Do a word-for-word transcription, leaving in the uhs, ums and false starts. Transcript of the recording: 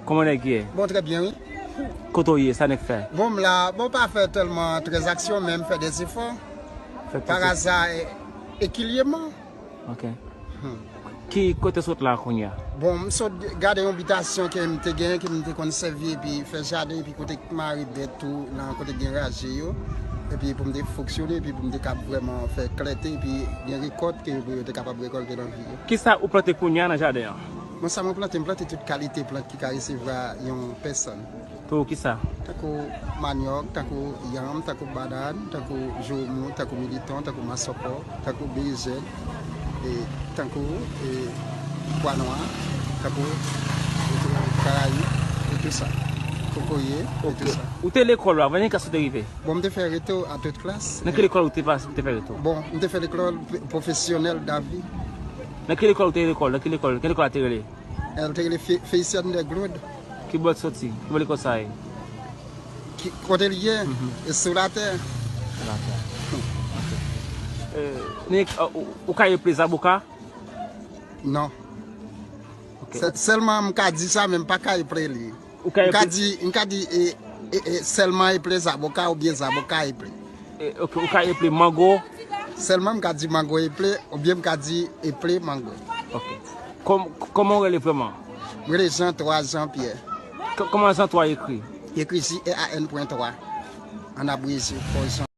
Kòman nèg ye? Bon, trè byen, wi. Kote w ye? Sa nèg fè? Bon, m la, bon, pa fè tèlman tranzaksyon, men m fè de zefò. Fè Par kòte- aza, e- ekilyeman. Ok. Ki kote sot la kounye a? Bon, m sot gade yon bitasyon ke m te gen, ke m te konn sèvi, epi fè jaden, epi kote mare bèt tou, nan kote gen raje yo. Epi pou m te fonksyone, epi pou m te kab vrèman fè klète, epi gen rekòt ke yo te kapab rekòlte nan vi yo. Kisa ou plante kounye a nan jaden an? Mwen, sa mwen plante, m plante tout kalite plant ki ka resevwa yon pèsòn. Pou kisa? Tankou manyòk, tankou yanm, tankou banann, tankou joumou, tankou militon, tankou masòkò, tankou berejèn, e tankou e pwa nwa, tankou e karayib, e tou sa. Kokoye, e tou sa. Ou te lekòl ou, avan Nikas ou te rive? Bon, m te fè reto a tout klas. Nan ki lekòl ou te pase, ou te fè reto? Bon, m te fè lekòl pwofesyonèl davi. Nan ki lekòl ou te lekòl? Nan ki lekòl? Ki lekòl a te rele? El te rele Fe- Felician de Glod. Ki bò l soti? Ki bò lekòl sa ye? Ki, kote li ye? E sou latè. Ni, ou, ou ka eple zaboka? Non. Ok. Sè- Sèlman m ka di sa, men m pa ka eple li. Ou ka M ka eple- di, m ka di e, e, e, sèlman eple zaboka oubyen zaboka eple. E, ok, ou ka eple mango? Sèlman m ka di mango eple, oubyen m ka di eple mango. Ok. Kòm- Kòman ou rele vrèman? M rele Jean trois Jean Pierre. K- Kòman Jean trois ekri? Ekri J E A N pwen twa. An abreje, fò Jean.